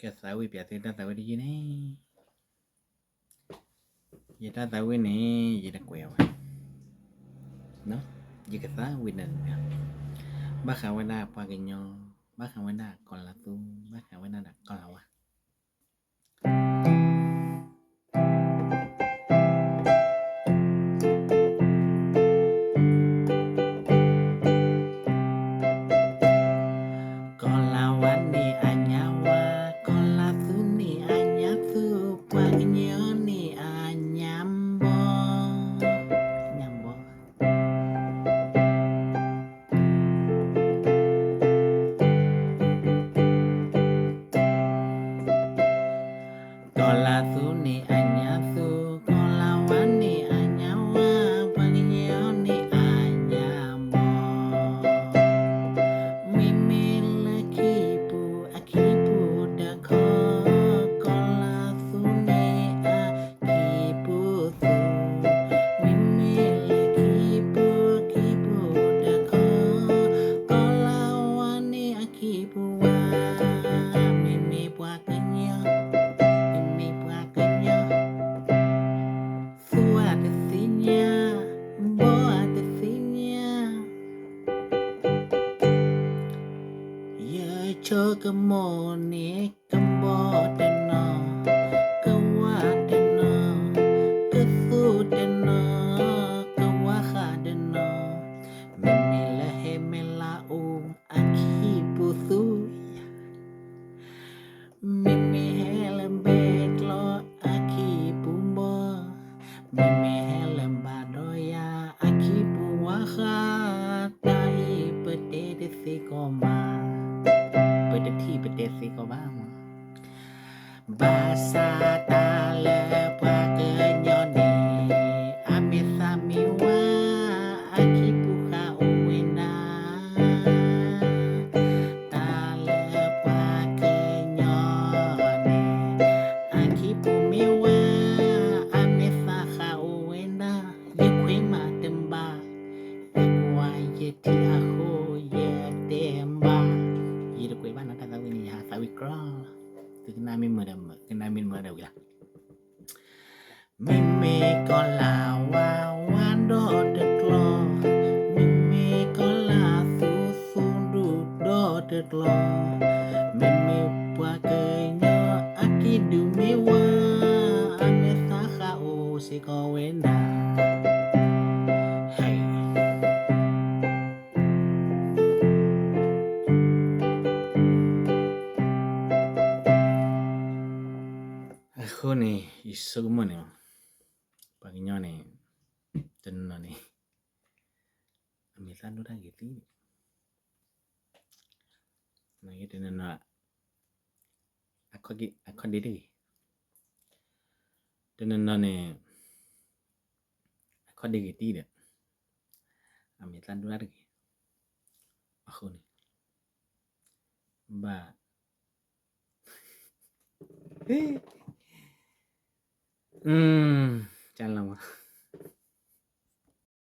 ကသးဝံၣ်ပျးသုတၢ်သးဝံၣ်တယုၢ်န့ၣ်, ယတၢ်သးဝံၣ်န့ၣ် ယတကွဲးဝဲ, ယကသးဝံၣ်နၤန့ၣ်, ဘၣ်ဃးဝဲဒၣ်ပှၤကညီ, ဘၣ်ဃးဝဲဒၣ်ကီၤလၤသူ, ဘၣ်ဃးဝဲဒၣ်ဒီးကီၤလၤဝါ ကီၤလၤဝါန့ၣ်အညါဝါ, ကီၤလၤသူန့ၣ်အညါသူ, ပှၤကညီန့ၣ်အညါဘီ, ညါဘီ ကီၤလၤသူန့ၣ်အညါသူ, ကီၤလၤဝါန့ၣ်အညါဝါ, ပှၤကညီန့ၣ်အညါဘီ, မ့မ့ၢ်လၢခံပူၤအခံပူၤတခီ, ကီၤလၤသူန့ၣ်အ ခံပူၤသူ, မ့မ့ၢ်လၢခံပူၤခံပူၤတခီ, ကီၤလၤဝါန့ၣ်အခံပူၤဝါ, မ့မ့ၢ်ပှၤကညီ, မ့မ့ၢ်ပှၤကညီ, သူအတသ့ၣ်ညါ, ဘီအတသ့ၣ်ညါ ယဆိကမိၣ်န့ၣ် ကဘီတနီၤ, ကဝါတနီၤ, ကသူတနီၤ, ကဝါဃးတနီၤ, မ့မ့ၢ်လၢဟဲမဲာ်လးအူအခံပူၤသူ, မ့မ့ၢ်ဟဲလၢဘဲကျီအခံပူၤဘီ, မ့မ့ၢ်ဟဲလၢဘၣ်ဒီးယၤအခံပူၤဝါဃး, တၢ်အံၤပတဲတသ့ကီးဘၣ်, ပတထံၣ်ပတဲသ့ကီးဘၣ်မး, ဘၣ်ဆၣ်တၢ်လၢပှၤကညီန့ၣ်, အမဲာ်သၣ်မ့ၢ်ဝါ, အခံပူၤဃးအိၣ်ဝဲဒၣ် တၢ်လၢပှၤကညီန့ၣ်, အခံပူၤမ့ၢ်ဝါ, အမဲာ်သၣ်ဃးအိၣ်ဝဲဒၣ်, ယခွဲးမးတဘၣ်, ယကွၢ်ယထံၣ်အဃိယတဲဘၣ်, ယတကွဲးဘၣ်နီၤ တၢ်သးဝံၣ်န့ၣ် ယဟးသးဝံၣ်ကြီ, သုကနၣ်မ့ၢ်မုာ်ဒီးမုာ်, ကနၣ်မ့ၢ်တမုာ်ဒီးဝံၤလီၤ. မ့မ့ၢ်ကီၤလၤဝါဝါဒီးတကျီ, မ့မ့ၢ်ကီၤလၤသူသူဒူၣ်ဒီးတကျီ, မ့မ့ၢ်ပှၤကညီအကံၢ်ဒုၣ်မ့ၢ်ဝါ, အမဲာ်သၣ်ဃးအိၣ်စ့ၢ်ကီးဝဲဒၣ် အဃိန့ၣ် ယဆိကမိၣ်န့ၣ်, ပှၤကညီန့ၣ် တနီၤနီၤန့ၣ် အမဲာ်သၣ်ဒိၣ်တၢ်ဂ့ၤသ့, တနီၤနီၤ အခီၣ်ဒ့တဂ့ၤ, တနီၤနီၤန့ၣ် အခီၣ်ဒ့ဂ့ၤတံၢ်ဒီး အမဲာ်သၣ်ဒိၣ်တၢ်တဂ့ၤ, အဃိန့ၣ် ဘၣ် ကလီၤမး